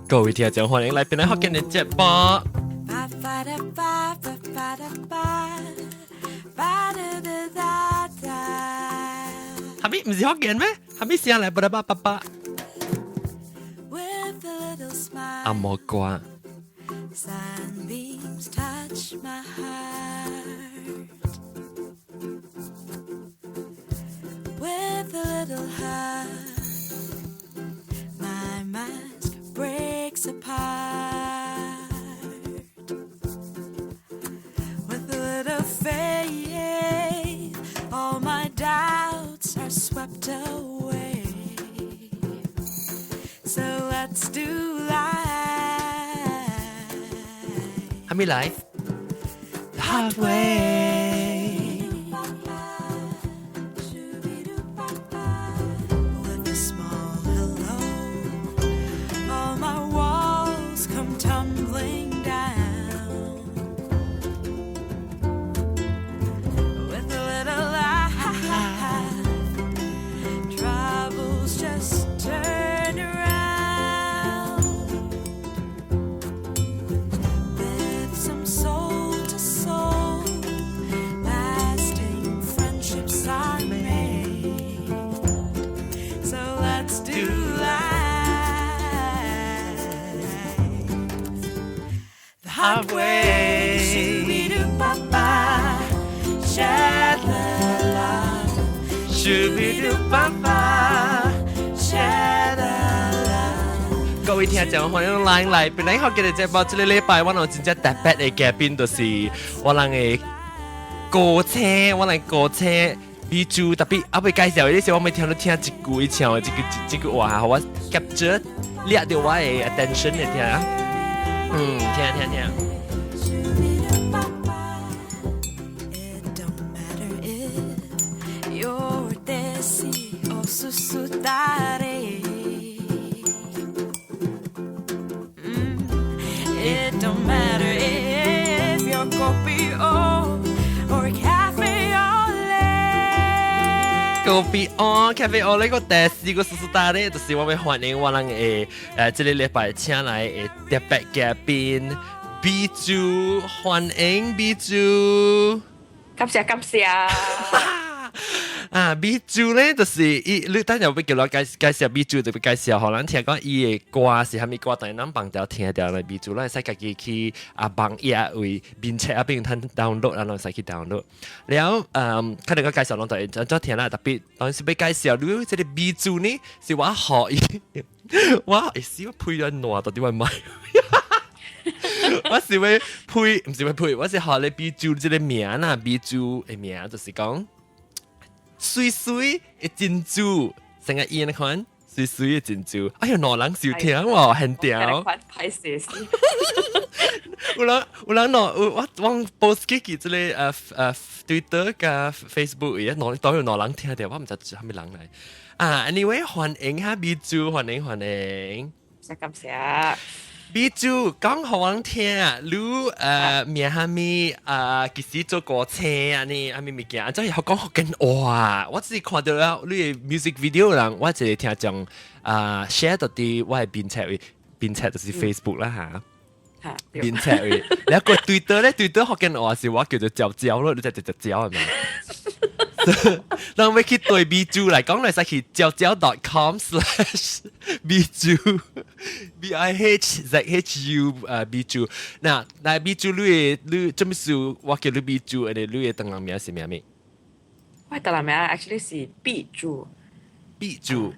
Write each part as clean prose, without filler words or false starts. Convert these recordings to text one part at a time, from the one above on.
各位聽眾歡迎來本來福建的節目。 Ba da ba ba ba da ba ba da da da da. 係咪唔是福建咩？係咪聲來巴拉巴巴巴？ With a little smile, 阿摩歌。 Sunbeams touch my heart. With a little hug, my mask breaks apart. With a little faith, all my doubts are swept away. So let's do life. 係咪來？Hard way。 With a small hello, all my walls come tumbling down. With a little laugh, troubles just turn around. With some soul to soul, lasting friendships are made. So let's do life the hard way. Shoo-be-doo-ba-ba, sha-la-la. Shoo-be-doo-ba-ba。 Sha-la-la. 各位聽眾歡迎來來，本來福建的節目，這個禮拜我有真正特別的嘉賓，就是我人的歌星，我人歌星美珠，特別阿未介紹的時候，我每聽到聽一句伊唱的這句話，予我 capture 掠著我的 attention 的聽，嗯，聽聽聽。 Shoo-be-doo-ba-ba. It don't matter if you're desi or susu tarik. It don't matter if you're kopi O or cafe au lait. Kopi O cafe au lait 個第四個 susu tarik，就是我欲歡迎我人的這個禮拜請來的特別嘉賓美珠，歡迎美珠。感謝感謝。啊，美珠咧就是伊，你等陣欲叫我介介紹美珠，就欲介紹，予人聽講伊的歌是啥物歌，但是咱放條聽著咧，美珠咱會使家己去啊網頁位面冊啊邊通 download，咱攏會使去 download。了，嗯，可能個介紹攏就怎聽啦，特別當時欲介紹你這個美珠呢，是我學伊，我會死我配咗爛到底我買。我是欲配，毋是欲配，我是學你美珠這個名啦，美珠的名就是講。媠媠的珍珠，成個伊那款媠媠的珍珠，哎喲，兩人收聽喎，很屌。款歹勢死。有人有人喏，有我我 post 去這個Twitter 佮 Facebook 伊，兩都有兩人聽著，我毋知是啥物人來。啊，anyway，歡迎哈美珠，歡迎歡迎。謝感謝。美珠講予阮聽，你名啥物啊？幾時做歌星啊？呢啥物物件？這會曉講福建話，我只是看著了你的 music video 人，我一個聽眾啊 share 到佇我的面冊位，面冊就是 Facebook 啦嚇。嚇，面冊位，然後個 Twitter 咧，Twitter 福建話是我叫做蕉蕉咯，你知蕉蕉係咪？人欲去對美珠來講，你使去蕉蕉 .com/美珠 bihzhu 美珠。嗱，來美珠你的你做咩事？我叫你美珠，你的唐人名是咩物？我唐人名 actually 是碧珠。碧珠。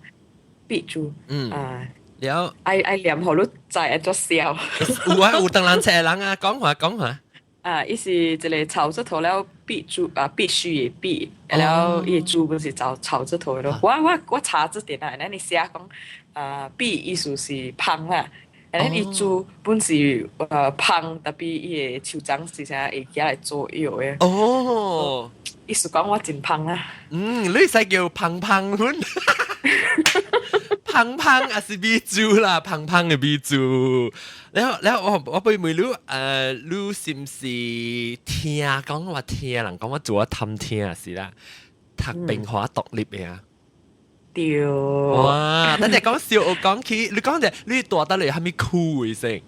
碧珠。啊。了。愛愛念予你知會做笑。有啊，有唐人冊的人啊，講話講話。啊，伊是一個草字頭了必珠啊，必須的必，了伊的珠不是草草字頭的咯。我查字典啊，咱你寫講啊，必意思是芳啦，然後伊珠本是芳，tapi 伊的手掌是啥會寄來做藥的。哦，意思講我真芳啦。嗯，你使叫芳芳粉。芳芳也是美珠啦，芳芳的美珠。然後，然後我欲問你，你是毋是聽講我聽人講我做我探聽是啦，讀屏華獨立的啊？對。哇！等陣講小學講起，你講者你蹛佗位啥物區先？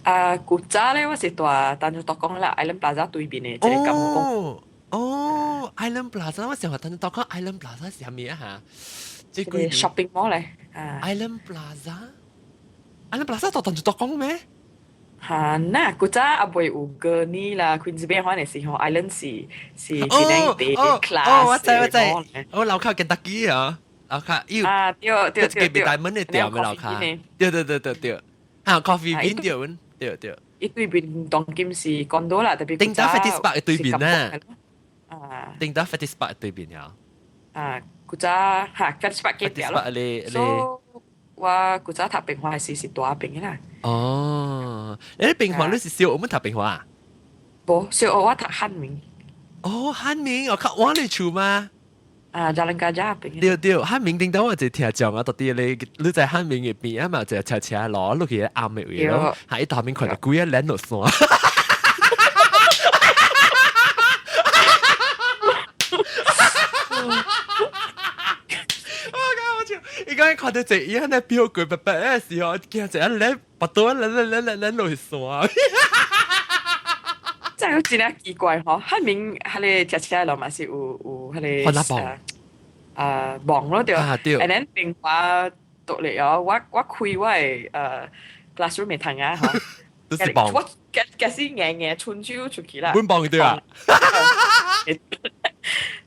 啊，古早咧，我是蹛 Tanjung Tokong 啦，Island Plaza 對面的一個甘榜。哦哦，Island Plaza，我想話 Tanjung Tokong Island Plaza 是啥物啊嚇？這一個 shopping mall 咧。啊。 Island Plaza，Island Plaza 蹛 Tanjung Tokong 咩？嚇，那古早也未有 Gurney 啦，Queensway 款的時候，Island 是檳城第 class。哦，我知我知，我樓跤肯德基啊，樓跤有啊，對對對對，大門的店的樓跤，對對對對對，嚇 Coffee Bean 對，對對。伊對面當今是 condo 啦，特別頂到 Fatty Spark 對面啊，啊，頂到 Fatty Spark 對面呀。啊，古早嚇 Fatty Spark 隔壁咯。你你。我古早讀平華時是蹛彼邊啦。哦，你平華你是小學毋讀平華啊？無，小學我讀漢明。哦，漢明，我較遠你厝嗎？啊，Jalan Gajah 邊。對對，漢明頂到我就聽講啊，到底你你在漢明的邊啊嘛，就車車路落去暗的位咯，嚇伊頭面看著規个連落山。伊講伊看著一伊按呢飆過白白的時候，驚一下咧腹肚咧咧咧咧咧落去山。真係真正奇怪吼，漢明彼个車車路嘛是有有彼個啊網咯對。啊對。 And then 平華獨立哦，我我開我的classroom 的窗仔吼。都是網。我假假使硬硬伸手出去啦。阮網對啊。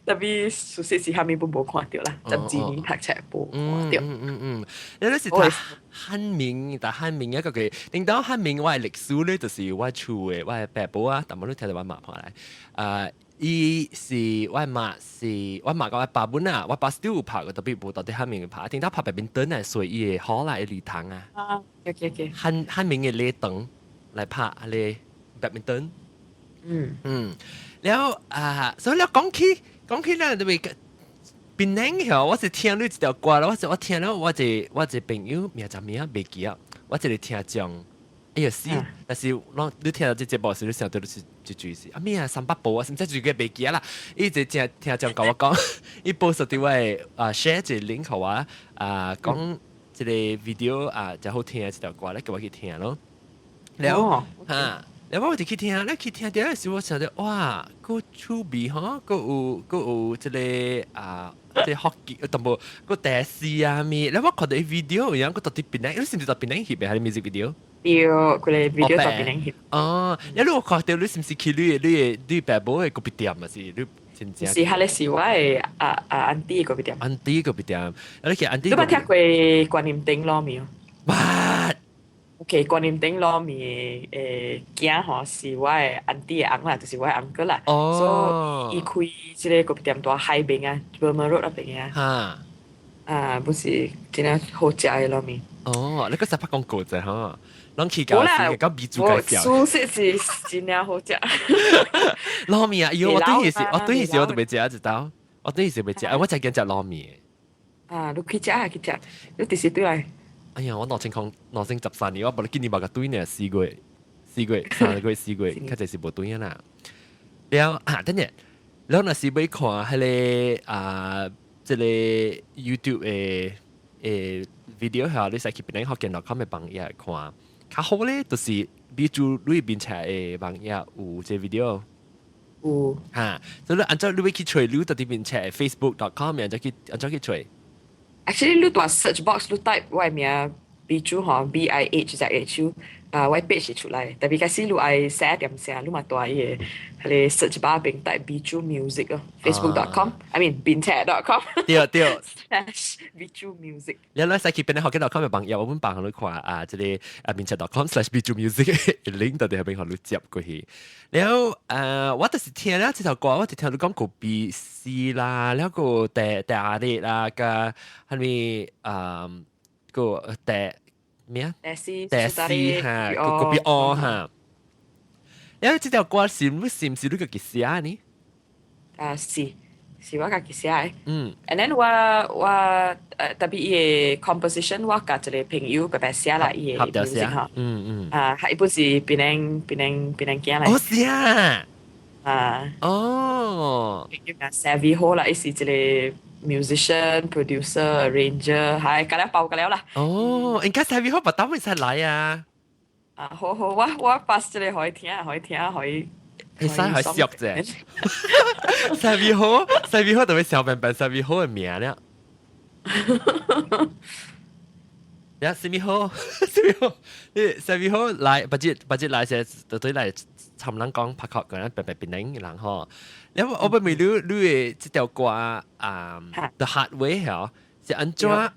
特別事實是啥物攏無看著啦，12年讀冊無看著。嗯嗯嗯，你是讀漢明，但漢明一個佢，頂到漢明我的歷史咧，就是我厝的我的爸母啊，但無你聽著我媽看來，啊，伊是我媽是我媽佮我爸本啊，我爸 still 有拍過，特別無蹛佇漢明拍，頂到拍白面燈來隨伊的好來禮堂啊。啊，OK OK。漢漢明的禮堂來拍彼个白面燈。嗯嗯，了啊，所以了講起。講起來特別檳城吼，我是聽你一條歌啦，我是我聽了我一我一個朋友名叫名袂記啊，我一個聽眾，哎呀死！但是攏你聽到這節目時，你想到就是一句是啊咩啊三百步啊，毋知就個袂記啊啦。伊一個聽聽眾共我講，伊 post 佇我的啊 share 一個 link 予我啊，講這個 video 啊，誠好聽的一條歌咧，叫我去聽咯。了哈。然後我就去聽，咧去聽著的時，我想著哇，閣趣味吼，閣有閣有這个啊，這個福建淡薄閣台式啊物。然後我看著伊 video 有影，閣蹛佇檳城，你是毋是蹛檳城翕的？還是 music video？對，佢個 video 蹛檳城翕。哦，然後我看著你是毋是去你的你的你爸母的咖啡店啊？是你真正？是，彼个是我的啊啊 auntie 的咖啡店。 auntie 咖啡店，啊你去 auntie。你捌聽過觀音頂撈麵？捌。 OK，觀音頂撈麵的囝吼是我的 auntie 的翁啦，就是我的 uncle 啦。哦。所以伊開這个咖啡店蹛海邊啊，Burma Road 那邊啊。哈。啊，不是真正好食的撈麵。哦，你閣使拍廣告者吼，攏去到時講美豬介紹。事實是真正好食。撈麵啊！喲，我對彼時，我對彼時我都袂食一道，我對彼時袂食，我才驚食撈麵。啊，你去食啊，去食，你直時對來。哎呀，我2013年，我無今年嘛共對呢，四月、四月、3月、4月，較濟是無對啊啦。了啊，等陣，了若是欲看彼个啊，這个 YouTube 的的 video 下，你使去檳城福建 .com 的網頁看。較好咧，就是美豬你面冊的網頁有這 video。有。哈，所以按怎你欲去揣，你佇佇面冊 Facebook.com，按怎去按怎去揣？ Actually，你佇 search box 你 type 我的名美豬吼，B I H Z H U，啊，我 page 是出來。特別假使你愛寫點聲，你嘛佇伊个彼个 search bar 邊 type 美豬 music 咯，Facebook.com，I mean 面冊 .com。對對。 slash 美豬 music。你來使去檳城福建 .com 的網頁，我阮幫予你看啊，這个啊面冊 .com/slash 美豬 music link 佇佇彼邊予你接過去。然後我就是聽了這首歌，我就聽你講過 B C 啦，了個第第阿力啦，佮啥物啊個第咩啊？第四第四哈，個個比哦哈。然後這條歌是是毋是你家己寫呢？啊是，是我家己寫的。嗯。 And then 我我特別伊个 composition 我佮一個朋友白白寫啦，伊个 music 哈。啊，伊本是檳城檳城檳城囝來。哦是啊。啊。哦。朋友叫 Savvy 好啦，伊是一個 musician、producer、arranger，係隔了包隔了啦。哦，應該係好，把當會使來啊。啊，好好，我 pass 這個可以聽，可以聽，可以。會使可以笑啫。十二號，十二號就會小笨笨，十二號嘅名了。呀，十二號，十二號，你十二號來，不知不知來些，就對來尋人講拍確個人白白變零人吼。因為我不明你你的這條歌啊，The Hard Way 嗬，是按怎按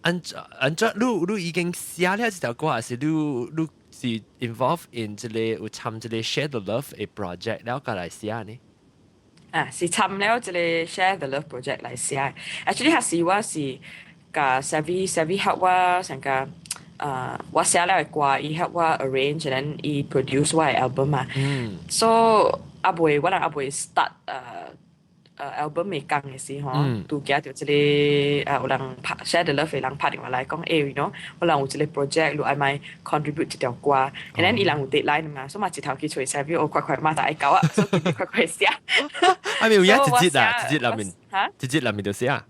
按怎？你你已經寫了這條歌，還是你你是 involve in 這個有參這個 Share the Love 的 project 了個來寫呢？啊，是參了這個 Share the Love project 來寫。Actually，係是我是甲 Savvy Savvy help 我成個。啊，我寫了的歌，伊 help 我 arrange，然後伊 produce 我的 album 嘛。嗯。So 阿未，我人阿未 start album 未講的時候，拄行到這個啊，有人拍 Share the Love 的人拍電話來講，欸，you know，我人有這個 project，你愛莫 contribute 一條歌，and then 伊人有 deadline 嘛，所以嘛一頭去揣 Savvy，我快快馬上愛交啊，所以快快寫。啊，沒有影一節啊，一節內面，一節內面就寫。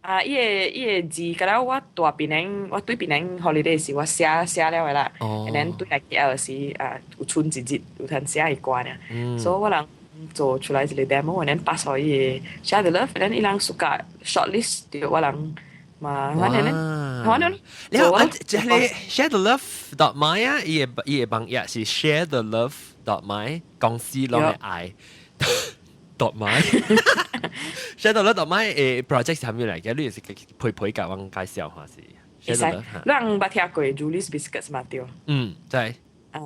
啊！伊个伊个字，敢若我蹛檳城，我對檳城 holiday 時，我寫寫了的啦。And then 對來 KL 時，啊，有剩一日有通寫伊歌爾。所以我人做出來一個 demo，and then pass 予伊個 Share the Love，and then 伊人 suka shortlist 著我人嘛，反正咧，反正。你好，這個 Share the Love dot my 啊，伊個伊個網頁是 Share the Love dot my 公司攏會愛。dot my Share the Love dot my 誒 project 係咩嚟嘅？你是配配甲阮介紹下是？會使，你人捌聽過 Julie's Biscuits 嘛？對。嗯，知。啊，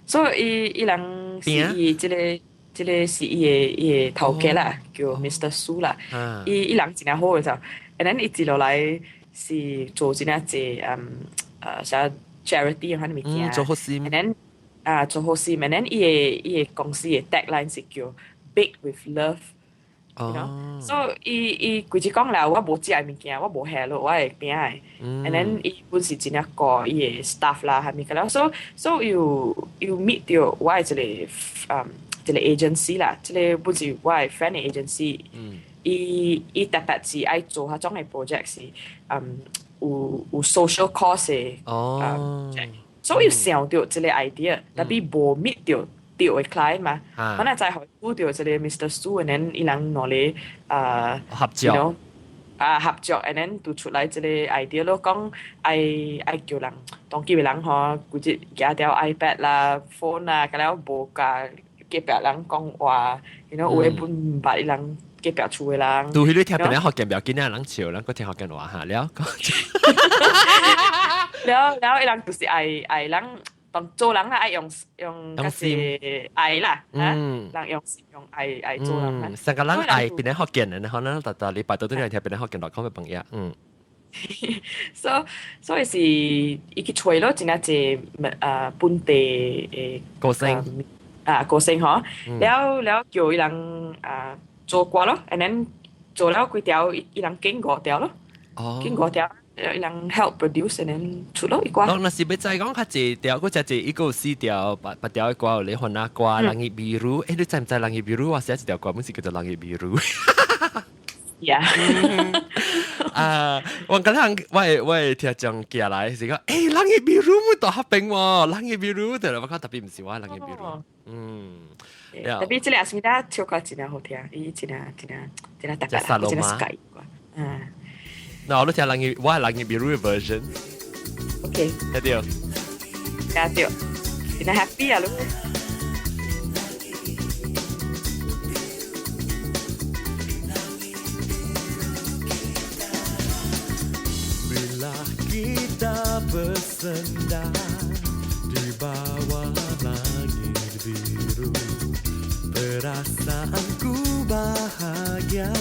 所以伊伊人是伊這個這個是伊的伊的頭家啦，叫 Mr. Su 啦。伊伊人真正好的就，and then 伊接落來是做真正濟啥 charity 款物件。做好事。 and then 啊做好事，and then 伊的伊的公司的 tagline 是叫 Bake with love。you know so 伊伊規日講了，我無食的物件，我無下落，我會餅的。and then 伊本是真正顧伊的 staff 啦，啥物個了，so so 又又 meet 到我的一個一個 agency 啦，這個本是我的 friend 的 agency。伊伊特別是愛做彼種的 project 是有有 social cause 的 project，所以想到這個 idea，tapi 無 meet 到對的 client 嘛，我若再予拄著這個 Mr. Su，and then 伊人兩个啊合作，啊合作，and then 就出來這個 idea 咯，講愛愛叫人當今的人吼，規日舉著 iPad 啦、phone 啦，甲了無共隔壁人講話，you know 有的本毋捌伊人隔壁厝的人。拄彼你聽別人福建不要緊啊，人笑，人閣聽福建話哈了。了了，伊人就是愛愛人。當做人啦，愛用用較是愛啦，人用用愛愛做人啦。成個人愛變成福建人，可能逐逐禮拜都對人聽變成福建話講嘅朋友，嗯。所所以是伊去揣咯，真正濟啊本地的歌星啊歌星嗬，了了叫伊人啊做歌咯，and then 做了幾條，伊人揀五條咯，揀五條。伊人 help produce and then 出咯伊歌。若是欲知講較濟條，閣誠濟一個四條、八八條的歌有咧，番仔歌、Langit Biru，欸，你知毋知 Langit Biru？我寫一條歌，本是叫做 Langit Biru。 Yeah。啊，我剛才我會我會聽眾寄來是講，欸，Langit Biru 冇大合並喎，Langit Biru，對啦，我講 tapi 毋是我 Langit Biru。嗯。 Tapi 這個阿斯米達唱歌真正好聽，伊真正真正真正特別啦，真正喜歡。嗯。那我都聽 Langit，我係 Langit Biru version。 OK。聽到。聽到。真正 happy 啊，你。 Bila kita bersenda di bawah langit biru Perasaanku bahagia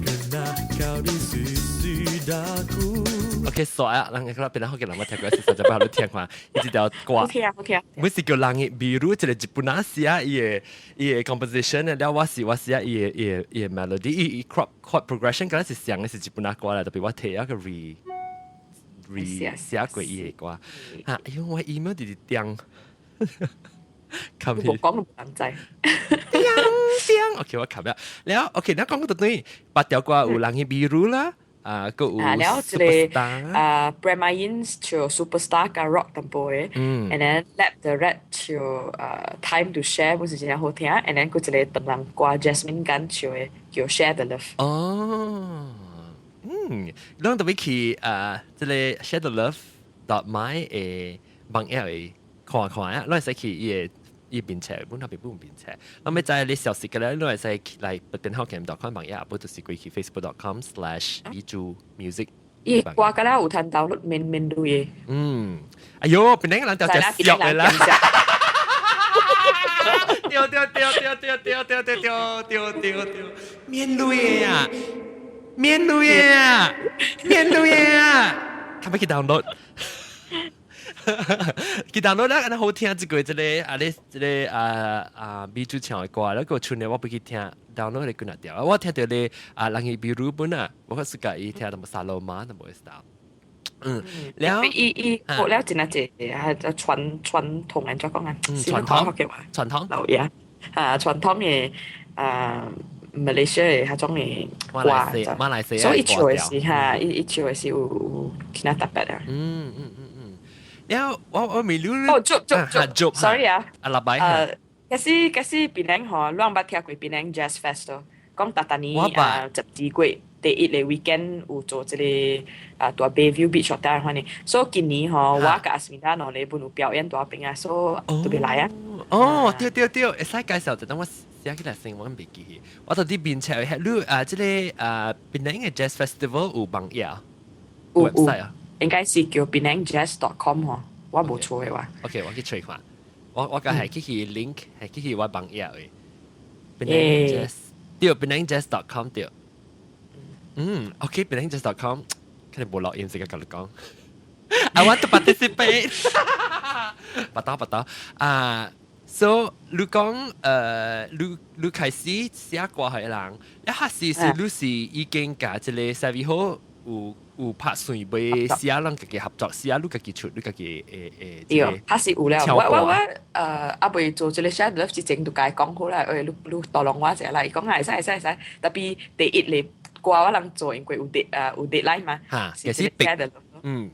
Kerana kau di sisi daku OK，煞啊！人個變福建人，我聽過是實在不好聽看，伊這條歌。好聽好聽。阮是叫 Langit Biru，一個日本人寫伊的伊的 composition 的，了我是我寫伊的伊的伊的 melody，伊伊 chord chord progression，敢若是像的是日本人歌來，特別我提一個 re re 寫過伊的歌。啊，哎呦，我 email 直直點。無講都無人知。邊，OK，我冚啦。了 OK，你講到對，八條歌有人去秘魯啦，啊，閣有啊，了這個啊，Premayin 唱 Superstar 佮 Rock 淡薄的，and then Lab the Red 唱Time to Share 本是真正好聽，and then 閣一個唐人歌 Jasmine Gan 唱的叫 Share the Love。哦，嗯，咱特別去啊，這個 Share the Love dot my 的網頁的看看啊，咱會使去伊的伊面冊，本那邊本面冊。那麼在你消息嘅咧，你會使來電好 cam.com 網頁，不就是過去 facebook.com/美珠 music。伊歌敢若有通 download 免免鐳的。嗯，哎喲，檳城人就食笑的啦。對對對對對對對對對對對，免鐳的啊，免鐳的啊，免鐳的啊，可唔可以 download？去 download 啦，按呢好聽這個這個啊，你這個啊啊美珠唱的歌，那個春的我不去聽 download 來幾若條，我聽著你啊人伊比如本啊，我較喜歡伊聽淡薄沙羅瑪淡薄 style。嗯，了伊伊學了真濟啊傳傳統按怎講啊？傳統傳統老爺啊，傳統的啊，馬來西亞的彼種的歌，馬來西亞，所以伊唱的是哈，伊伊唱的是有有其他特別啊。嗯嗯嗯嗯，了我我未了。哦，足足足，sorry 啊。啊，禮拜。其實其實檳城吼，攏捌聽過檳城 Jazz Fest 咯，講逐逐年啊12月第一個 weekend 有做這個啊，佇 Bayview Beach 嗰款呢，所以今年吼，我佮阿斯米達兩個本有表演佇邊啊，所以特別來啊。哦，對對對，會使介紹就等我寫起來先，我袂記去。我到佇面冊，你啊，這個啊，檳城的 Jazz Festival 有網頁有有啊，應該是叫 penangjazz.com 吼，我無錯的話。 OK，我去揣看。我我剛係去去 link 係去去我網頁的。Penang Jazz 對，penangjazz.com 對。嗯，OK，penangjazz.com 肯定無錄音，時間共你講。I want to participate。不打不打啊！So 你講你你開始寫歌係人，一開始是你是已經共這個 Savvy 好有有拍算欲寫人家己合作，寫你家己出，你家己會會。對，確實有了。我我我猶未做這個寫落之前就共伊講好啦，欸，你你導攏我一下啦。伊講啊，會使會使會使。特別第一個歌我人做，因為有 dead 啊有 deadline 嘛。嚇，其實逼嗯。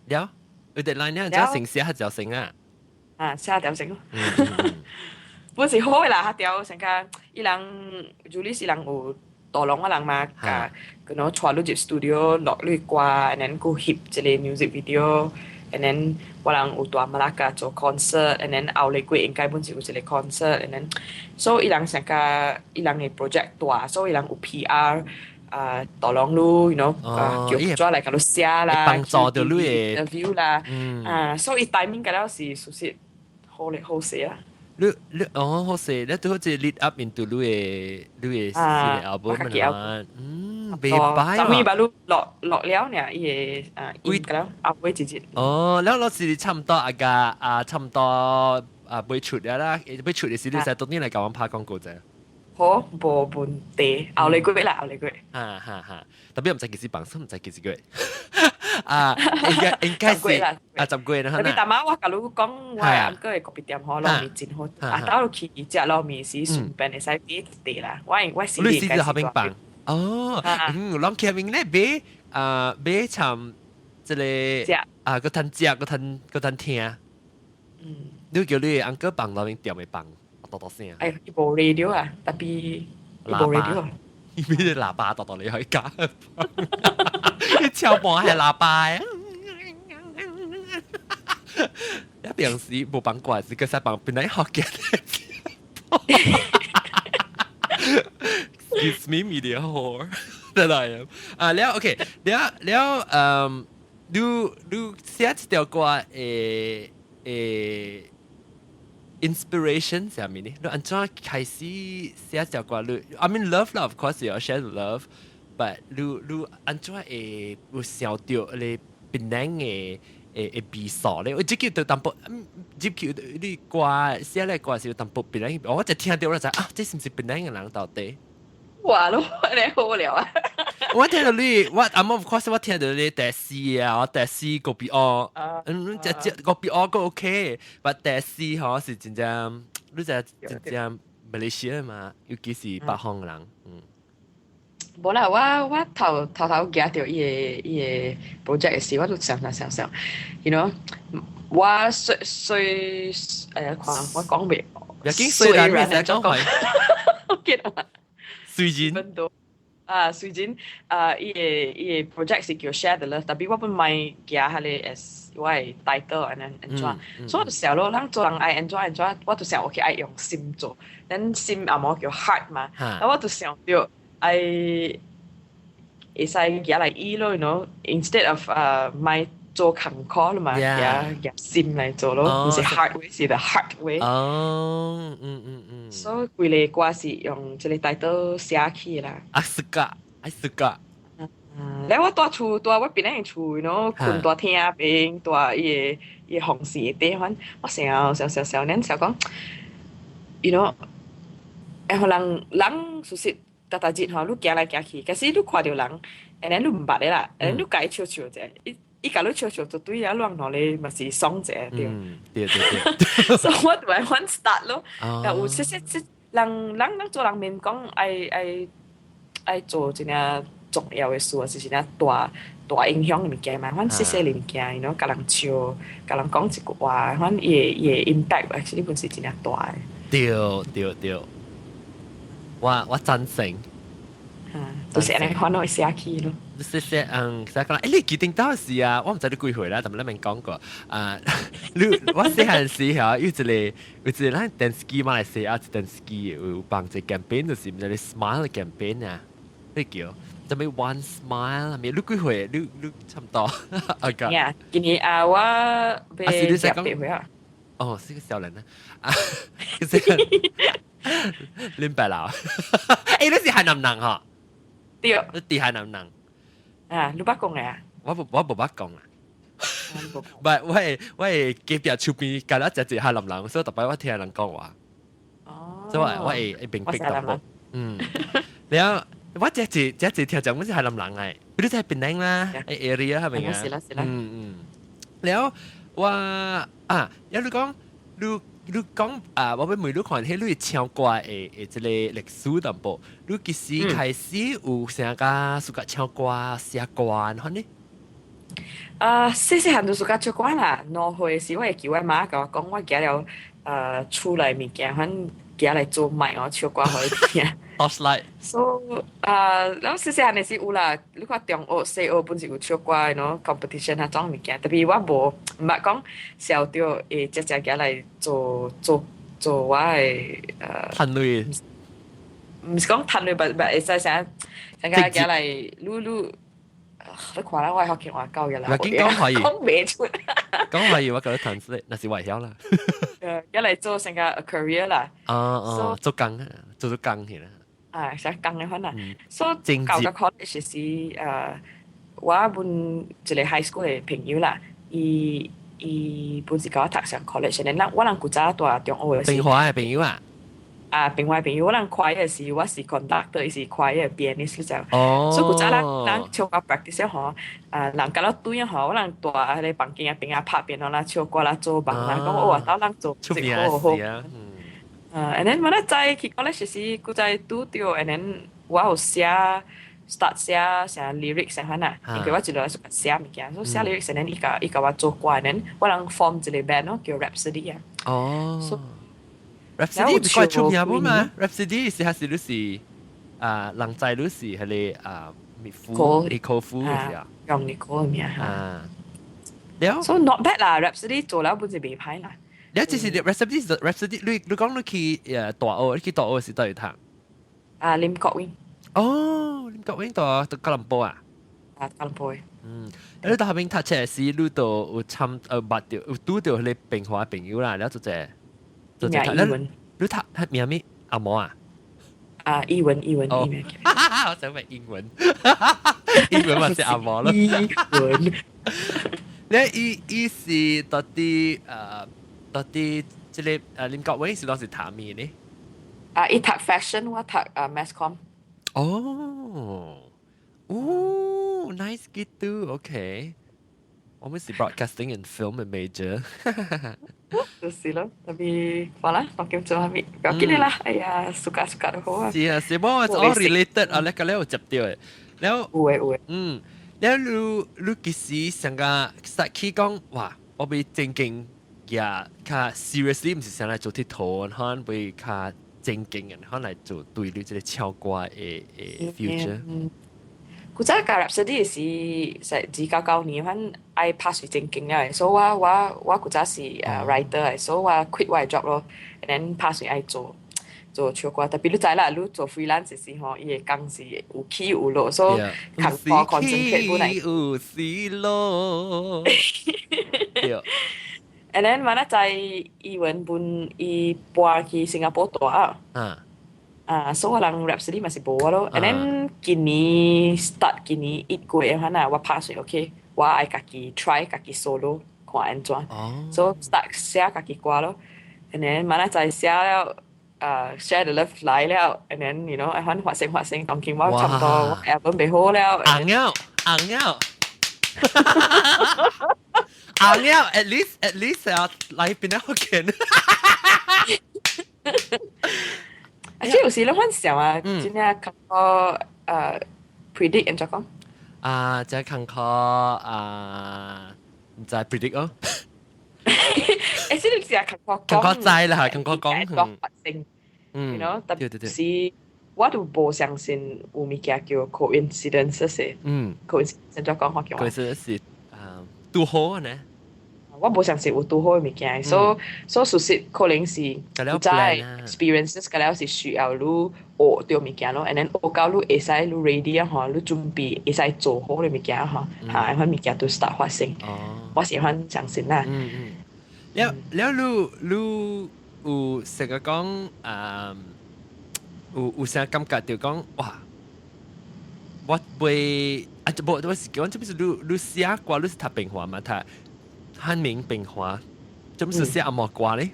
了，有 deadline 了，就成寫條成啊。啊，寫條成咯。本是好的啦，條成個伊人，就你是人有導攏我人嘛，共可能帶你入 studio 錄你歌，and then 閣翕一個 music video，and then 我人有佇馬拉加做 concert，and then 後個月應該本是有一個 concert，and then 所以伊人成個伊人的 project 大，所以伊人有 PR 啊，導攏你，you know，啊，叫轉來共你寫啦，幫助著你的 interview 啦，啊，所以 timing 個了是屬實好咧好勢啊。你你哦好勢，你都好似 lead up into 你的你的新的 album 啊，嗯，袂歹。終於把你落落了呢，伊個啊，伊個了後尾一日。哦，了老是差唔多啊個啊，差唔多啊，欲出了啦，欲出的時你使當年來共阮拍廣告者。好，無問題，後個月啦，後個月。哈哈哈，特別毋知幾時放，毋知幾時月。啊，應該應該是啊，10月啦。特別逐擺我共你講，我翁哥的咖啡店吼，滷麵真好，啊，兜去食滷麵時順便會使買一塊啦。我我是你是佇後邊放？哦，嗯，攏去邊咧買啊買參這個啊，閣通食，閣通閣通聽。嗯。你叫你翁哥放滷麵店的放，哆哆聲。哎，伊無 radio 啊，特別伊無 radio 啊。伊邊喇叭哆哆你可以加。你敲盤係喇叭啊！一平時無放歌，是閣使放本來學嘅。Excuse me, media whore. That I am. 啊，了 OK，了了，嗯，你你寫這條歌的的 inspiration 是啥物呢？你按怎開始寫這條歌？你 I mean love 啦，of course 有 share love。but 你你按怎會有想著你檳城的的的味素咧？我這叫做淡薄，入去你歌寫咧歌是有淡薄檳城，我一聽著我就啊，這是毋是檳城的人到底？哇，攏按呢好了啊！我聽著你，我啊，of course 我聽著你第四啊，我第四個比哦，嗯，這這個比哦個 OK，but 第四吼是真正，你知真正馬來西亞嘛，尤其是北方人，嗯。無啦，我頭頭頭行著伊个 project 的時，我就想想想想，我雖雖看我講袂，已經雖然咩講話，我記得嘛。雖然。啊，雖然啊，伊个 project 是叫 Share the Love，tapi 我本賣行彼个 as 我的 title 按呢按怎，所以我就想咯，咱做人愛按怎按怎，我就想 OK 愛用心做，咱心紅毛叫 heart 嘛，啊我就想著愛會使行來伊咯，instead of 莫做工課啦嘛，行行心來做咯，毋是 hard way，是 the heart way。哦，嗯嗯嗯。所以規个歌是用這個 title 寫起啦。啊，是個，啊是個。嗯，咧我蹛厝，蹛我檳城厝，睏蹛廳邊，蹛伊个風扇底，反我想想想想，恁想講，予人人事實逐逐日吼，你行來行去，其實你看著人，and then 你毋捌的啦，and then 你共伊笑笑者，伊伊共你笑笑就對啊，你人兩个嘛是爽者對。嗯，對對對。所以我就愛反 start 咯，有些些些人人人做人免講愛愛愛做一領重要的事，還是一領大大影響的物件嘛，反細細的物件，共人笑，共人講一句話，反伊的 impact actually 本是真正大的。對對對，我贊成。就是按呢款會寫起咯。謝謝嗯，寫講，欸，你記定到時啊，我毋知你幾歲啦，但係你免講過啊。你我細漢時吼，有一個咱電視機馬來西亞電視機有幫一個 campaign，就是毋知你 smile campaign 啊，你叫啥物 one smile，咪你幾歲？你差不多啊個。呀，今年啊，我欲28歲啊。哦，是個少年啊，啊，這個恁白老，欸，你是海南人吼？對。你佇海南人。啊，你捌講的啊？我無捌講啦。唔係，我會隔壁厝邊隔了一隻海南人，所以逐擺我聽人講話。哦。所以我會明白淡薄。嗯。然後我這一這一聽講，我是海南人來，比如在檳城啦，area 係咪啊？是啦是啦。嗯嗯。然後我啊，有你講，你講啊，我欲問你看，彼你唱歌的這個歷史淡薄，你幾時開始有啥個 suka 唱歌寫歌款呢？啊，細細漢就 suka 唱歌啦。2歲時，我會記我媽共我講，我行了厝內物件，反行來做麥哦，唱歌予伊聽。 Torchlight。 So 啊，了細細漢的時有啦，你看中學、小學本是有唱歌的喏 competition 啊種物件，tapi 我無毋捌講想著會直接行來做做做我的趁鐳。毋是講趁鐳，but 會使啥，啥個行來愈愈。你看啦，我福建話夠嘅啦，緊講可以，講袂出。講可以，我覺得 translate，那是會曉啦。一來做成個 career 啦。哦哦，做工，做做工去啦。啊，成工的款啦。所以到個 college 時，我阮一個 high school 的朋友啦，伊伊本是共我讀上 college，然後我人古早蹛中學的時。平華的朋友啊。啊，平華朋友，我人開的時，我是 conductor，伊是開的 pianist 就。哦。所以古早咱咱唱歌 practice 吼，啊，人甲咱對吼，我人蹛彼个房間啊邊啊拍片啦，唱歌啦，做夢啦，講哇，兜人做出名好好。啊，啊，and then 我咧在去 college 時，古早拄著，and then 我有寫 start 寫寫 lyrics 啥款啊，因為我一路來寫物件，所以寫 lyrics，and then 伊共我做歌，and then 我人 form 一個 band 咯，叫 Rhapsody 啊。哦。Rhapsody 唔怪出名不嘛？Rhapsody 是還是你是啊，人在你是彼个啊，米夫、尼可夫是啊？用尼可的名啊。了。 So not bad 啦，Rhapsody 做了本是袂歹啦。了，這是 Rhapsody Rhapsody，你講你去大學，你去大學是佗位讀？啊，林國榮。哦，林國榮佇吉隆坡啊？啊，吉隆坡。嗯，你到後面讀冊時，你都有參捌著有拄著彼个平華朋友啦，了做者。名英文。你讀名咩？紅毛啊？啊，英文，英文，英文。我想問英文，英文嘛是紅毛咯。英文。你伊伊是到底到底這个林國偉是當時讀咩呢？啊，伊讀 fashion，我讀mass comm。哦，哦，nice gitu，OK。我們是 broadcasting and film 嘅 major。就是咯，tapi 好啦，我叫做係咪？不要緊啦，哎呀，suka suka 都好啊。是啊，是冇 all related 啊，你個你有接到嘅，了有嘅有嘅。嗯，了你幾時上個實起講，哇，我欲正經呀，較 seriously 毋是上來做鐵頭，可能會較正經嘅，可能來做對你這個唱歌的 future。古早教 Rhapsody 是是299年，反愛拍水正經了，所以我古早是writer 嘅，所以我 quit 我的 job 咯，and then 拍算愛做做唱歌，特別你知啦，你做 freelance 時吼，伊的工是有起有落，所以艱苦 concentrate 本來有時落。對。 And then 我在伊文本伊搬去新加坡住啊。啊，所以我人 Rhapsody 嘛是無咯。And then 今年 start 今年1月可能我拍算 OK，我愛家己 try 家己 solo 看按怎。所以 start 寫家己歌咯。And then 慢慢再寫了，Share the Love 來了，and then 愛反發生發生，當今我差唔多 album 備好了。紅了，紅了。紅了，at least 啊，來邊個福建。啊，這有時你反想啊，真正較predict 按怎講？啊，這艱苦啊，毋知 predict 哦。欸，這你是艱苦艱苦知啦，艱苦講。發生，特別是我都無相信有物件叫 coincidence 是。Coincidence 怎講福建話？coincidence 是啊，拄好呢。我無相信有拄好的物件，所以所以事實可能是古早的 experiences，個了是需要你學著物件咯，and then 學到你會使你 ready 啊吼，你準備會使做好的物件吼，嚇，款物件都 start 發生。我喜歡相信啦。嗯嗯。了了，你有成日講啊，有啥感覺就講哇，我袂啊，無我是講，這不是你寫歌，你是讀平華嘛？讀漢明平華，做咩是寫紅毛歌咧？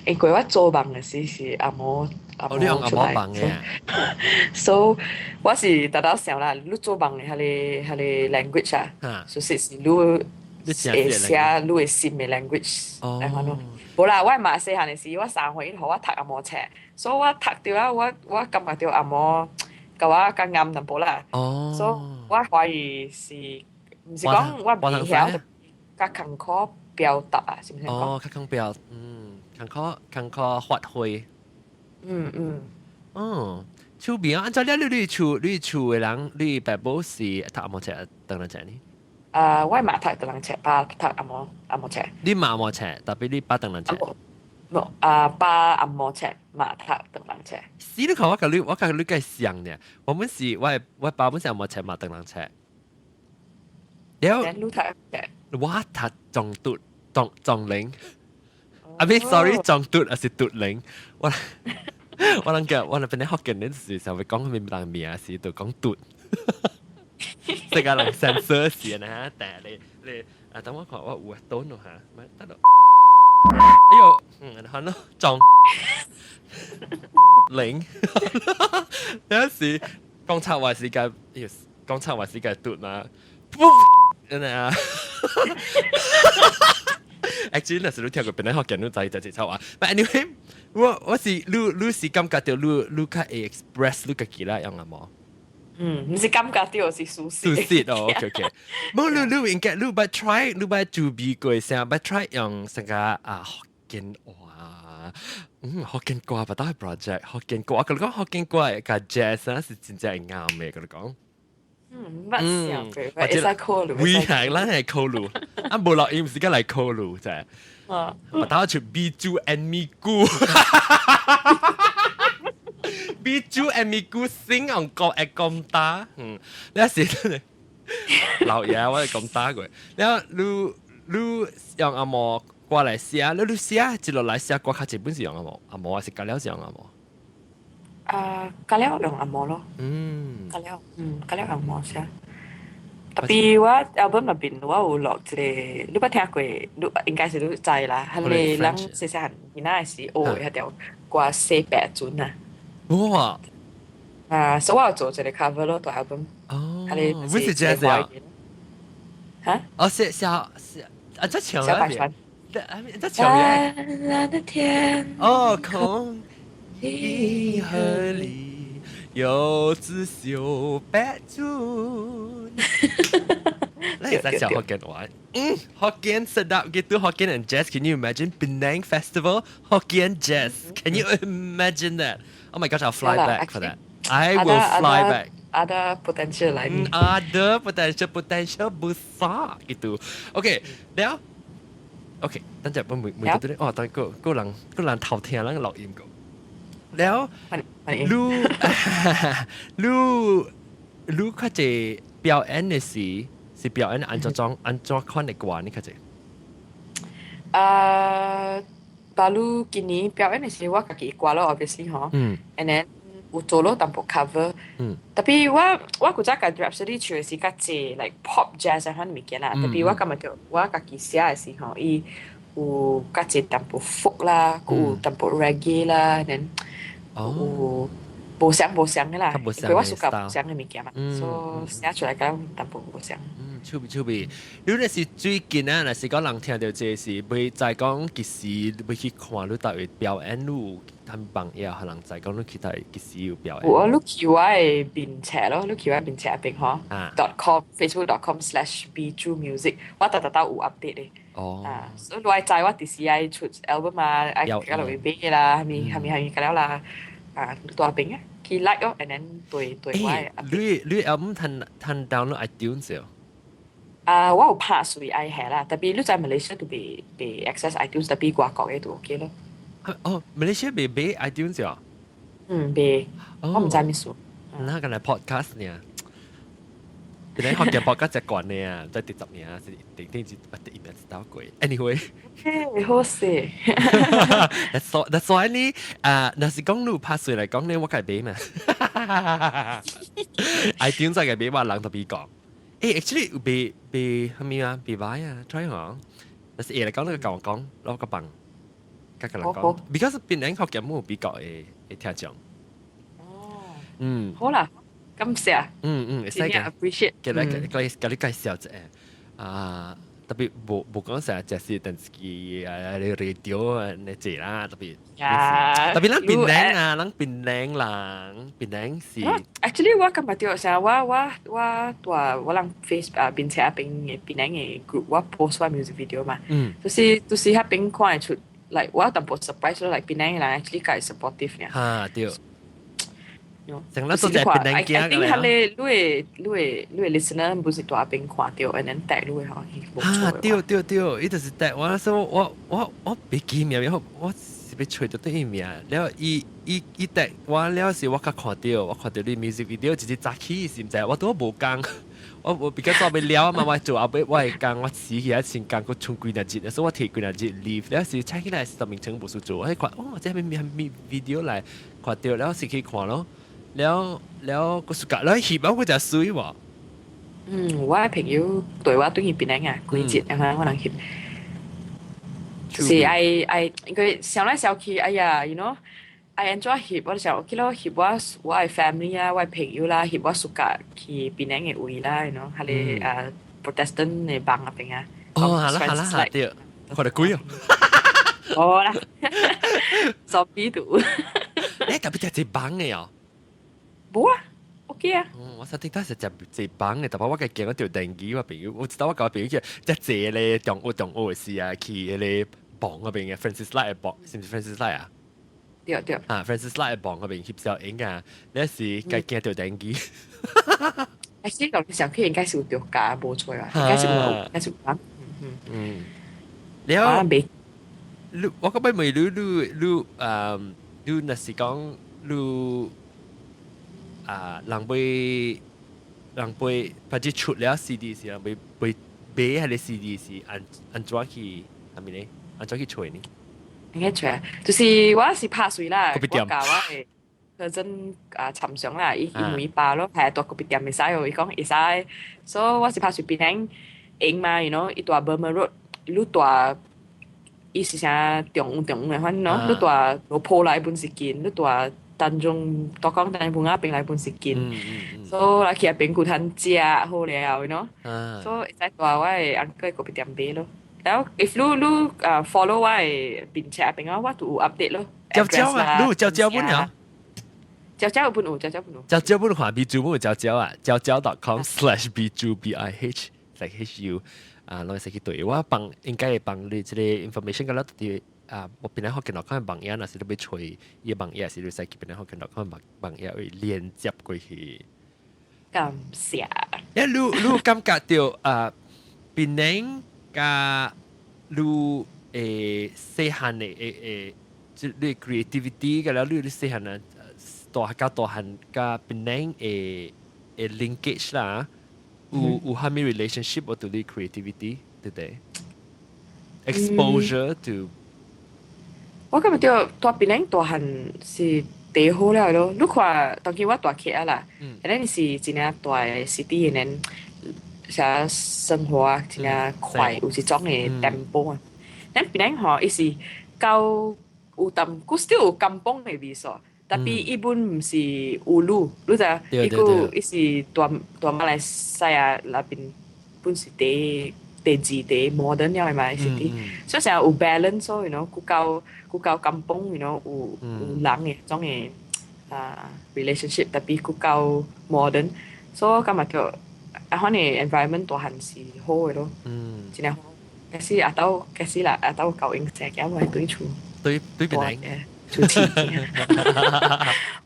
因為我做夢的時是紅毛紅你用紅毛夢的。 So 我是特特想啦，你做夢的彼個 language 啊，就是是你會寫你的心的 language，按怎咯？無啦，我嘛細漢的時，我3歲，予我讀紅毛冊，所以我讀著啊，我感覺著紅毛，共我較啱淡薄啦。所以我懷疑是，毋是講我袂曉，較艱苦表達啊，是毋是講？哦，較艱苦表，艱苦發揮。哦，趣味啊！按照了你厝的人，你爸母是讀紅毛冊，唐人冊呢？啊，我媽讀唐人冊，爸讀紅毛冊。你媽紅毛冊，tapi 你爸唐人冊。無啊，爸紅毛冊，媽讀唐人冊。是你看我共你計像呢。我們是我爸本是紅毛冊，媽唐人冊。了，你讀冊？我讀藏獨藏藏靈。啊，唔，sorry，藏獨還是獨靈？我諗嘅，我那邊咧福建人是想欲講啥物人名時，就講獨。這個人 censor 是呢，但係你啊，等我看我有倒咯嚇，咪得咯。哎呦，好咯，撞零，有時講錯話時間，講錯話時間嘟嘛，真係啊。Actually，那時你聽過別人福建，你知就係錯話。But anyway，我是你是感覺到你較會 express 你家己啦，用紅毛？嗯，毋是感覺到，是事實。事實哦，OK OK。無你你應該你捌 try，你捌準備過啥？捌 try 用啥個啊福建話？福建歌捌到 project，福建歌，我共你講福建歌佮 jazz 啊是真正啱的，共你講。嗯，捌想過，會使考慮。會係，咱係考慮，啊無錄音時間來考慮啫。我打出美珠 and 咪咕。美珠 and 咪咕 sing on 國會講打，你是老爺我係講打過。然後你你用紅毛歌來寫，你寫一路來寫歌，較基本是用紅毛，紅毛還是加了是用紅毛？啊，加了用紅毛咯。加了紅毛寫。Tapi 我 album 內邊我有錄一個，你捌聽過？你應該是你知啦。彼個人細細漢囡仔時學的彼條歌《洗白船》啊。哇！啊，所以我有做一個 cover 咯，大 album。哦，不是這樣。嚇？哦，小小小啊，這唱小白船。這唱嘅。藍藍的天。哦，空銀河裡有隻小白船。你在講福建話？嗯，Hokkien sedap gitu, Hokkien and jazz. Can you imagine Penang Festival Hokkien jazz? Can you imagine that? Oh my gosh, I'll fly back for that. I will fly back. Ada potential lah ini. Ada potential, potential besar gitu. Okay, 了。OK，等陣我每每個都哦，等個個人個人頭聽咱錄音個。了，你你你較濟表演的時是表演按怎裝按怎款的歌呢？較濟？啊，baru 今年表演的時我家己歌咯，obviously 嗬。And then 有做咯淡薄 cover。Tapi 我古早家 Rhapsody 唱的是較濟 like pop jazz 款物件啦。Tapi 我感覺著我家己寫的時候，伊有較濟淡薄 folk 啦，有淡薄 reggae 啦，then 有無相無相的啦。因為我 suka 無相的物件嘛，所以寫出來敢淡薄無相。嗯，趣味趣味。你若是最近啊，若是講人聽著這是，袂知講幾時欲去看你佗位表演，你有通幫也可能知講你去佗位幾時有表演。有啊，你去我的面冊咯，你去我的面冊邊吼，.com facebook.com/bjumusic，我逐逐都有 update 的。啊，所以你愛知我幾時愛出 album 啊，愛甲落去買啦，啥物啥物啥物個了啦，啊，大邊啊，去 like 咯，and then 對對我的 update。你你 album 通通 download iTunes 哦？啊，我有拍隨愛下啦，tapi 你在馬來西亞都袂袂 access iTunes，tapi 外國的就 OK 咯。哦，馬來西亞袂買 iTunes 哦？嗯，袂，我毋知咩事。那個來 podcast 呢？你學嘅 podcast 就慣呢啊，在10年啊，是定定是一名知道過。Anyway，好勢。 That's why 呢，啊，若是講你拍水來講呢，我該買嘛。iTunes 在個買，我人特別講。誒，actually 有賣賣啥物啊？賣買啊，try 下。但是會來講，你個共我講，攞個棒，甲個人講。Because 檳城福建冇比較的的聽眾。哦。好啦。感謝。嗯嗯，會使嘅。 appreciate。給你給給你介紹一下。啊，特別無無講成日就是電視機啊、radio 啊，那濟啦，特別。特別咱檳城啊，咱檳城人，檳城是。 Actually，我感覺著啥，我我我蹛我人 face 啊，面冊邊的檳城的 group，我 post 我 music video 嘛。就是就是彼邊看會出，like 我淡薄 surprise 咯，like 檳城的人 actually 較會 supportive 呢。哈對。成日都在檳城 I think 係你你你你 listener 不是蹛邊看著，and then tag 你吼，啊對對對，伊就是 tag 我，所以我我我袂記名，我我是欲揣著對伊名，了伊伊伊 tag 我了時我較看著，我看著你 music video 一日早起是毋知，我拄好無工，我我比較早欲了嘛，我做後尾我會工，我遲起來先工，閣剩幾若日，所以我提幾若日 leave，了時請起來是名稱無事做，我看哦，這咩咩 video 來看著，了時去看咯。了了，個暑假了翕啊，我真媠喎。嗯，我的朋友對我轉去檳城啊，幾節，然後我人翕。就是愛愛，因為想來想去，哎呀，愛按怎翕，我就想，OK 咯，翕我我的 family 啊，我的朋友啦，翕我暑假去檳城的位啦，彼個啊 Protestant 的房那邊啊。哦，好啦好啦，好對，看得鬼哦。好啦，zombie 圖。誒，特別食一房的哦。無啊，OK 啊。我實聽得是食一房的，特別我家見我著電機，我朋友，我知道我共我朋友去食坐咧，中學中學的時啊，去彼個房嗰邊嘅 Francis Light 的房，是毋是 Francis Light 啊？對對。啊，Francis Light 的房嗰邊翕小影啊，你是家驚著電機。其實上去應該是有著價，無錯啊，應該是有，應該是有。嗯嗯。嗯。了，你我閣欲問你，你你嗯，你若是講你。啊，人欲人欲，或者出了 CD 時，人欲欲買彼個 CD 是按按怎去，係咪咧？按怎去揣呢？應該揣，就是我是拍碎啦，我教我的嗰陣啊尋常啦，伊伊每包咯，係蹛咖啡店會使哦，伊講會使，所以我是拍碎檳城用嘛，伊蹛 Burma Road，你蹛伊是啥中中的，反正喏，你蹛羅坡來本是近，你蹛 Tanjung 都講 Tanjung Bungah 邊來本是近，所以來去遐邊顧趁食好了，you know。所以會使蹛我的 uncle 咖啡店買咯。然後 if 你你啊 follow 我的面冊邊啊，我都有 update 咯。招招啊，你有招招本啊？招招本有，招招本有。招招本看美珠本有招招啊，招招 .com/b 珠 b i h like h u 啊，攏會使去對我幫應該會幫你這個 information 個啦，佇啊，我檳城福建 .com 網頁，若是你欲揣伊網頁，是你使去檳城福建 .com 網網頁會連接過去。感謝。欸，你你有感覺著啊，檳城佮你會細漢的會會，即你 creativity 佮了你你細漢啊，大較大漢佮檳城的的 linkage 啦，有有啥物 relationship 無對你 creativity 對不對？exposure to 我感覺著蹛檳城大漢是第好了咯。你看，當今我蹛起來啦，and then 是真正大的 city，然後啥生活啊，真正快，有一種的 tempo 啊。咱檳城吼，伊是較有淡，閣 still 有甘榜的味素，但是伊本毋是烏魯，你知影？伊閣伊是大大馬來西亞內邊本是第第二第 modern 了的嘛，city，所以成日有 balance 咯，you know，閣較閣較甘榜，you know，有有人的種的啊 relationship，特別閣較 modern，所以我感覺著啊，反正 environment 大漢是好的咯，真正好。假使阿兜，假使啦，阿兜夠用成日我會對厝。對對檳城。出錢。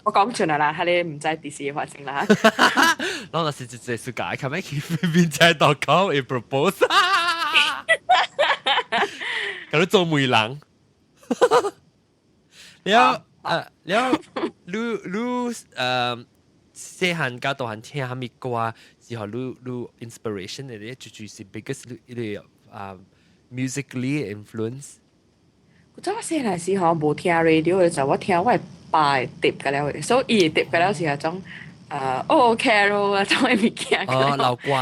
我講盡啦啦，係你毋知第時發生啦。我若是一個暑假，較欲去面仔 .com 會 propose，共你做媒人。了啊了，你你誒細漢佮大漢聽啥物歌，是予你你 inspiration 的咧，就是 biggest 你你啊 musically influence。古早我細漢時吼無聽 radio 的時候，我聽我的爸的碟個了，所以伊的碟個了是彼種啊哦 Carol 啊種的物件。哦，老歌。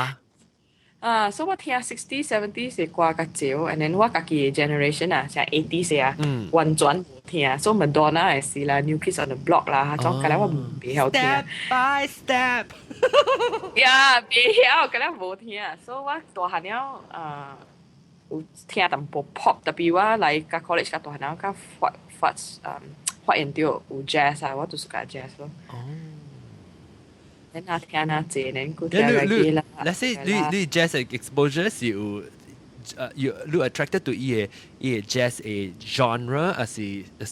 啊，所以我聽 60 70 的歌較少，and then 我家己的 generation 啊，像 80 啊，完全無聽，所以 Madonna 的是啦，New Kids on the Block 啦，彼種個了我毋袂曉聽。 Step by step。呀，袂曉，個了無聽，所以我大漢了啊。有聽淡薄 pop，特別我來甲 college 較大漢了，較發發嗯發現著有 jazz 啊，我就是佮 jazz 咯。哦。你若聽若濟呢，閣聽 reggae 啦。 Let's say 你你 jazz exposure 是有you 你 attracted to 伊个伊個 jazz 的 genre，還是一個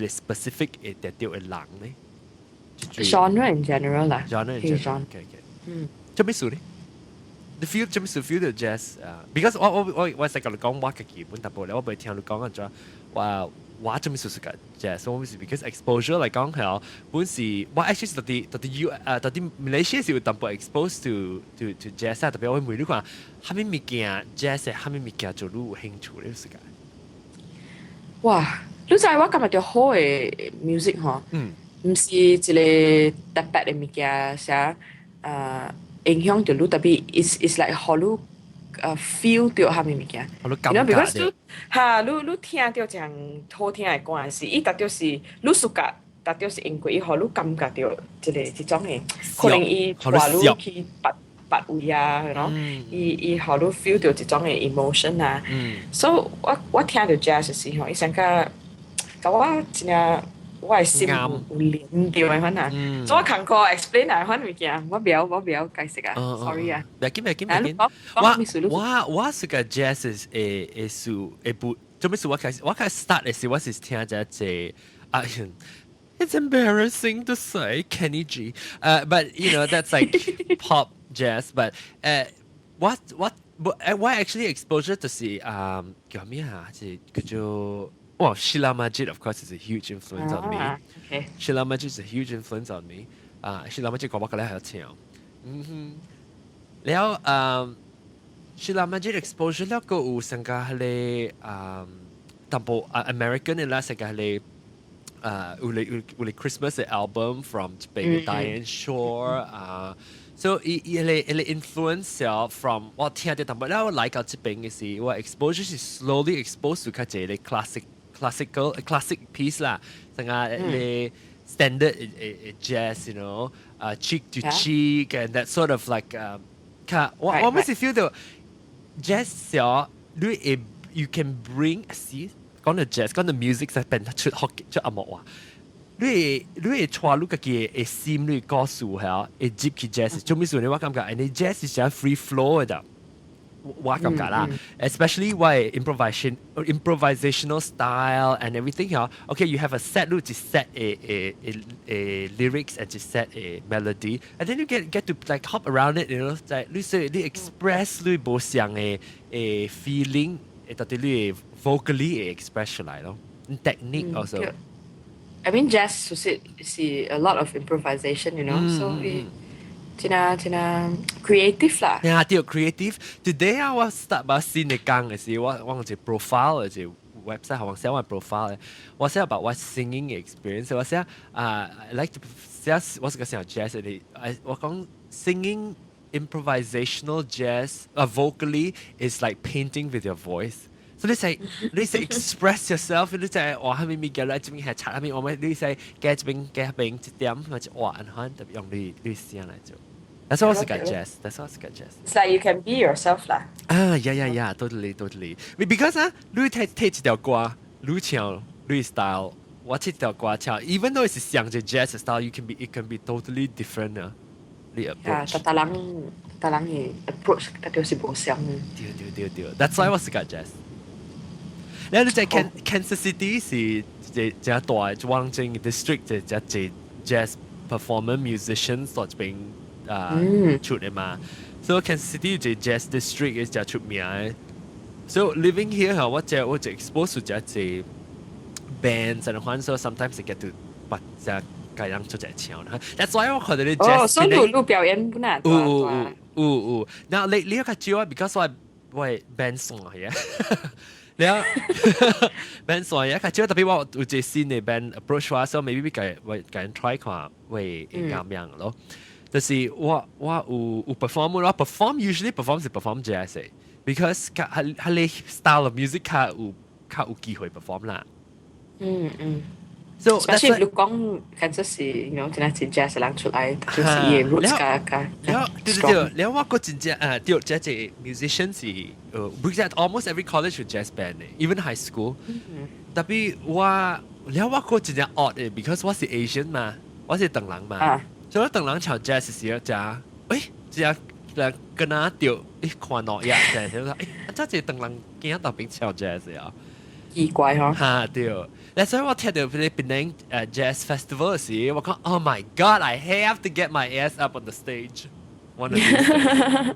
specific 的特定的人呢？genre in general 啦。 genre in general。OK。嗯。做咩事呢？你 feel 做咩事 feel 到 jazz 啊？Because 我我我我實共你講，我家己本淡薄咧，我袂聽你講啊，怎我我做咩事是個 jazz？我是 because exposure 嚟講係本是我 actually 是佇佇 U 啊佇 Malaysia 是有淡薄 exposed to jazz 啊，特別我問你看，啥物物件 jazz 啥物物件做你有興趣咧是個？哇！你知我感覺著好的 music 吼，毋是一個特別的物件，啥啊影響著你，特別 is like 予你feel 著啥物物件。予你感覺。 because 你哈，你你聽著一項好聽的歌時，伊絕對是你暑假，絕對是因為伊予你感覺著一個這種的，可能伊帶你去別別位啊，you know，伊伊予你 feel 著這種的 emotion 啊。所以我我聽著 jazz 的時候，伊先較共我真正我的心有有連著的款啊。所以我艱苦 explain 啊款物件，我袂曉我袂曉解釋啊，sorry 啊。袂緊袂緊袂緊。我我我是個 jazz 會會屬會不，做咩事我開始我開始 start 的時，我是聽這這啊。It's embarrassing to say Kenny G. But you know that's like pop jazz. But what actually exposure 就是叫咩啊？是叫做 well Sheila Majid of course is a huge influence on me. Sheila Majid is a huge influence on me. 啊，Sheila Majid 歌我個咧係聽。嗯哼，แล้ว嗯，Sheila Majid exposure 了個有成個係嗯淡薄 American 的啦，成個係。有咧有有咧 Christmas 的 album from 這邊 Diane Shore 啊，所以伊伊個伊個 influence from 我聽著淡薄，了我來到這邊的時，我 exposure 是 slowly exposed to 較濟個 classic classical classic piece 啦，成個咧 standard jazz, cheek to cheek and that sort of like 較我我每次 feel 到 jazz 小你會 you can bring 是講到 jazz 講到 music 就變出學出音樂話。你會你會帶你家己的心，你的故事係會入去 jazz。做咩事呢？我感覺，你 jazz 是啥 free flow 的，我感覺啦。Especially 我 improvisational style and everything 嚇。Okay, you have a set，你一 set a lyrics and 一 set a melody, and then you get to like hop around it. 就係你說你 express 你無相的 feeling，會到底你 vocally express 出來咯。Technique also。 I mean, jazz 是是 a lot of improvisation, so 真係真係 creative 啦。呀，對，creative。Today 啊，我 start 把新的講的是，我我有一個 profile 一個 website，我寫我 profile，我寫 about 我 singing experience，我寫啊，I like to 寫我是個寫 jazz 的，我講 singing improvisational jazz vocally is like painting with your voice。所以你使你使 express yourself，你就係話蝦米物件來這邊係擦蝦米，我們你使加這邊加邊一點，或者哇，按款特別用你你聲來做。That's why 我喜歡 jazz. That's why 我喜歡 jazz. It's like you can be yourself 啦。啊，yeah, totally, totally. Because 啊，你聽聽一條歌，你唱你 style，我這條歌唱，even though 是像隻 jazz style, you can be it can be totally different 啊。你 approach。逐逐人逐人的 approach 逐就是無相。對對對對，That's why 我喜歡 jazz。然後你在 Kansas City 是一個真大的灣正 district，就真濟 jazz performer musicians 在這邊啊出的嘛。所以 Kansas City 這 jazz district 是真出名的。So living here 我就我就 expose to 真濟 bands and 款，so sometimes I get to 把只個人出來唱。That's why 我看到你 jazz。哦，所以你你表演不難。有有有有有。嗱，你你較少啊，because 我我 band 散去啊。了 band 散啊，較少特別我有一個新的 band approach 我，所以 maybe 共我共人 try 看會會咁樣咯。就是我我有有 perform 我 perform usually perform 是 perform jazz 的，because 較彼彼個 style of music 較有較有機會 perform 啦。嗯嗯。 So especially 你講 Kansas 是，真係是 jazz 人出來，就是伊的 roots 較較了對對對，了我個真正啊對，這這 musician 是because almost every college 有 jazz band 的，even high school。特別我了我個真正 odd 的，because 我是 Asian 嘛，我是唐人嘛，所以唐人唱 jazz 時候，就誒，這人跟他掉，誒看落呀，就係說誒，這這唐人今日特別唱 jazz 啊。奇怪嗬。哈對，那所以我聽到佢哋檳城 jazz festival 時，我講 Oh my God, I have to get my ass up on the stage. One of these days.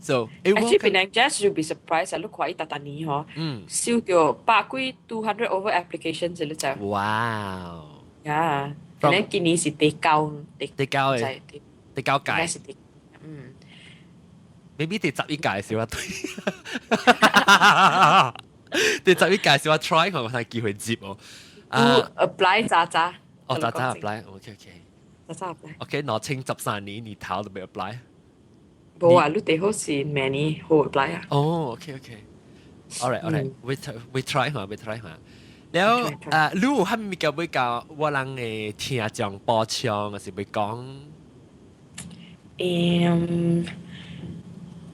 So it Actually, 檳城 jazz you'll be surprised 啊！你看伊逐逐年嗬，收到百幾 200 over applications 你知？哇！呀，可能今年是第九，第九嘅，第九屆。是第，嗯。 Maybe 第十一屆小我對。第十一屆小我 try 看看機會接哦。啊，apply 早早。哦，早早 apply，OK OK。早早 apply。 OK，2013年年頭都未 apply。無啊，你最好是明年好 apply 啊。哦，OK OK。Alright alright，we we try 下，we try 下。了啊，你有蝦米物件欲共我人的聽眾補充，還是欲講？嗯，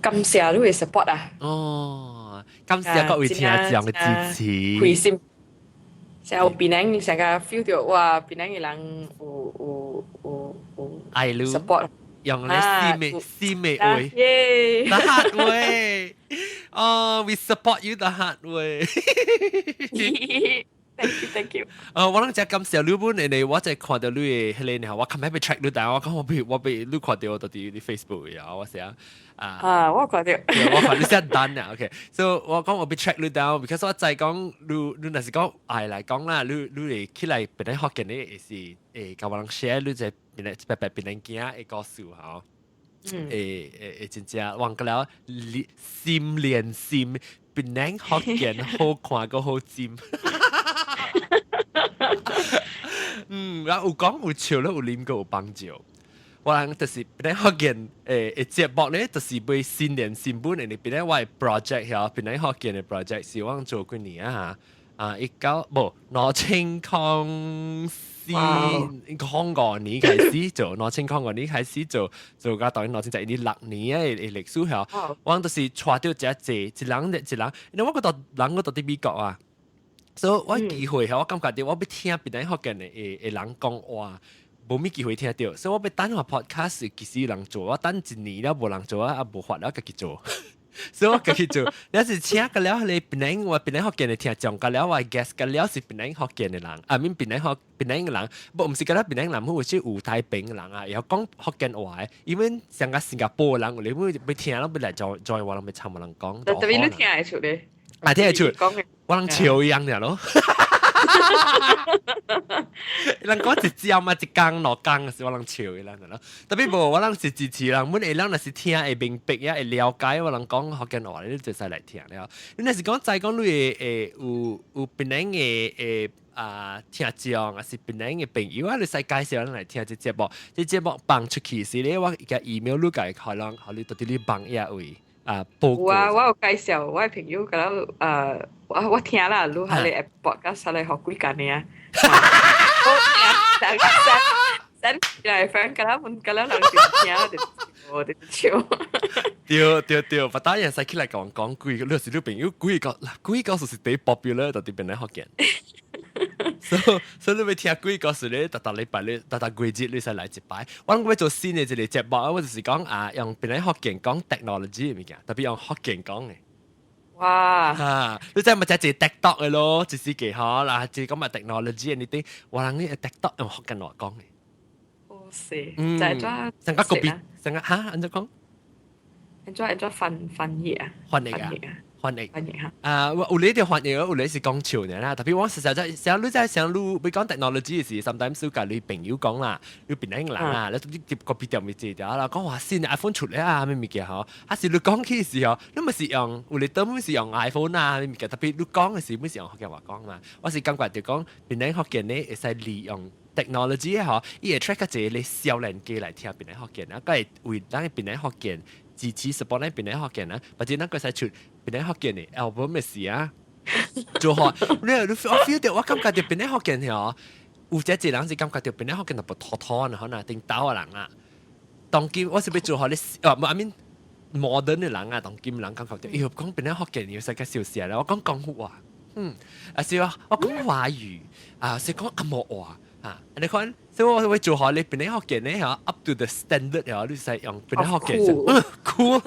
感謝你的 support 啊！哦，感謝各位聽眾的支持。開心。成日檳城成個 feel 到哇，檳城的人有有有有愛你 support，用你心的心的話耶，the hard way，哦，we support you the hard way。 Thank you, thank you。我攏真感謝你本，因為我就看到你的彼個，我琴日被 track 你，但我講我被我被你看到到佇你 Facebook 呀，我寫啊，啊，我看到，我看你寫 done 啊，OK，so 我講我被 track 你 down，because 我知講你你若是講愛來講啦，你你會起來檳城福建的會是會共我人 share 你這檳城白白檳城囝的故事吼。會會會真正忘個了，心連心，檳城福建好看閣好尖。嗯，然後有講有笑咧，有啉閣有幫助。我人就是檳城福建誒節目咧，就是欲心連心本的。檳城我的 project 遐，檳城福建的 project 是我做幾年啊？啊，一九無2004空五年開始做，2005年開始做，做到當然2016年的歷史嗬。我就是帶著遮濟，一人一人，因為我覺得人我到佇美國啊，所以我機會我感覺著我欲聽檳城福建的人講話，無咩機會聽著，所以我欲等下 podcast 幾時有人做，我等一年了無人做啊，啊無法了家己做。所以我家己做，你是請個了，你檳城我檳城福建的聽眾，個了我 guest 個了是檳城福建的人，啊，免檳城福檳城的人，無毋是個了檳城人，有是有台平的人啊，會曉講福建話的，因為像個新加坡的人，有咧欲聽，攏欲來 join 我，攏欲參我人講。 Tapi 你聽會出咧？啊，聽會出，我人笑樣爾咯。人講一招嘛，一工兩工是我人笑伊人咯。Tapi 無，我人是支持人，阮會人若是聽會明白也會了解，我人講福建話，你就使來聽了。你若是講知講你會會有有檳城的會啊聽眾，還是檳城的朋友啊，你使介紹人來聽這節目。這節目放出去時咧，我共 email 你共予人，予你到佇你網頁位啊報有啊，我有介紹我的朋友，佮了我聽啦，你彼個 podcast 來予幾間爾。我聽，send 來 friend 佮了阮佮了人就聽，就我就笑。對對對，不當然使起來共我講幾個，你是你朋友幾個，幾個就是最 popular 到佇檳城福建。所以你欲聽鬼故事咧，逐逐禮拜咧，逐逐月日你使來一擺。我諗欲做新的一個節目，我就是講啊，用檳城福建講 technology 的物件，特別用福建講的。哇！哈，你知咪就係 TikTok 的咯，就是個嗬啦，就講嘛 technology 呢啲，我人呢 TikTok 用福建話講的。哦，是，就係怎成個個別，成個哈，按怎講？按怎按怎翻譯啊？翻譯啊？翻譯。翻譯哈。啊，有咧就翻譯，有咧是講笑的啦。特別我實在像你在像你欲講 technology 時，sometimes 共你朋友講啦，你檳城人啊，你接個別店咪知條啦，講話新的 iPhone 出來啊，咩物件嗬？還是你講起時候，你咪是用有咧當是用 iPhone 啊，咩物件？特別你講的時，咪是用福建話講嘛。我是感覺就講檳城福建咧，會使利用 technology 嗬，伊會 track 一個咧少年家來聽檳城福建啊，佮會為咱檳城福建支持 support 咱檳城福建啊，或者咱閣使出檳城福建的 album 的時啊，做好，你你我 feel 著我感覺著檳城福建嗬，有這一人是感覺著檳城福建特別拖拖啊，可能頂兜的人啊，當今我是欲做好你，哦，唔，I mean modern 的人啊，當今人感覺著，哎喲，講檳城福建有世界小事啦，我講廣府話，啊是話我講華語，啊是講紅毛話。啊，你看，所以我會做好你檳城福建咧嚇，up to the standard 嚇，你使用檳城福建，嗯，酷，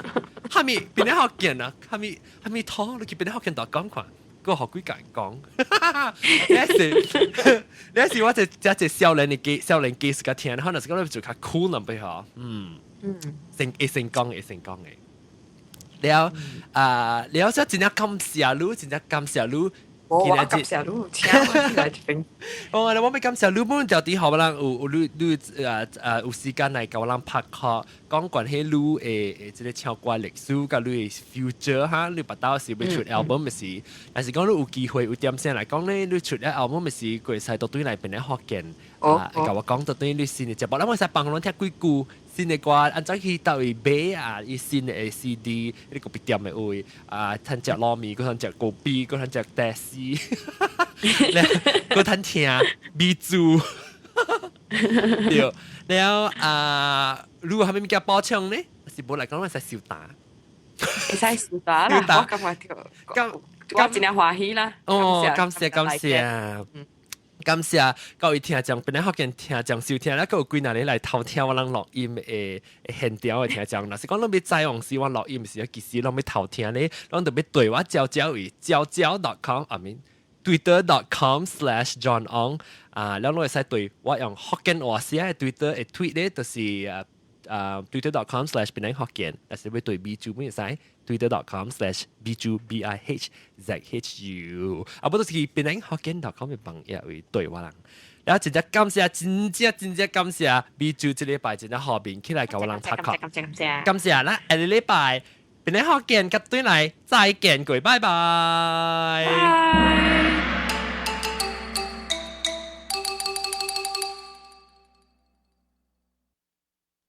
哈咪檳城福建啊，哈咪哈咪湯，你去檳城福建度講看，閣予幾個人講，你是我一這一少年的機少年機是較聽，可能是講你做較酷那邊嗬，成會成功會成功的，了啊，了所以真正感謝你，真正感謝你。我感謝你，請我來這邊。哦，我欲感謝你本就佇予我人有有你你啊啊有時間來共我人拍 call，講關係你的這個唱歌歷史，佮你的 future 哈，你腹兜是欲出 album 的時，但是講你有機會有點聲來講咧，你出了 album 的時，會使倒轉來檳城福建啊，共我講倒轉你新的節目，咱會使幫阮聽幾句新的歌，按怎去佗位買啊？伊新的 CD，你個別店的位啊，通食撈麵，閣通食高比，閣通食帶絲，閣通聽美珠。對，了啊，如果還欲物件補充呢？是無來講，會使收單。會使收單啦，我感覺著，我真正歡喜啦。哦，感謝感謝。感謝各位聽眾，檳城福建聽眾收聽，啦，閣有幾若日來偷聽我人錄音的現場的聽眾，若是講攏欲知往時我錄音時，其實攏欲偷聽咧，攏著欲對我招招位招招 .com，I mean twitter.com/John Ong 啊，了攏會使對我用福建話寫的 Twitter 的 tweet 咧，就是啊 twitter.com/ 檳城福建，但是欲對美珠會使 twitter.com/美珠 B I H Z H U，啊，無就是檳城福建 .com 的網頁位對我人。然後真正感謝，真正真正感謝美珠這禮拜真正好面起來共我人拍 call，感謝感謝感謝啦，下個禮拜檳城福建佮轉來再見過，拜拜。拜。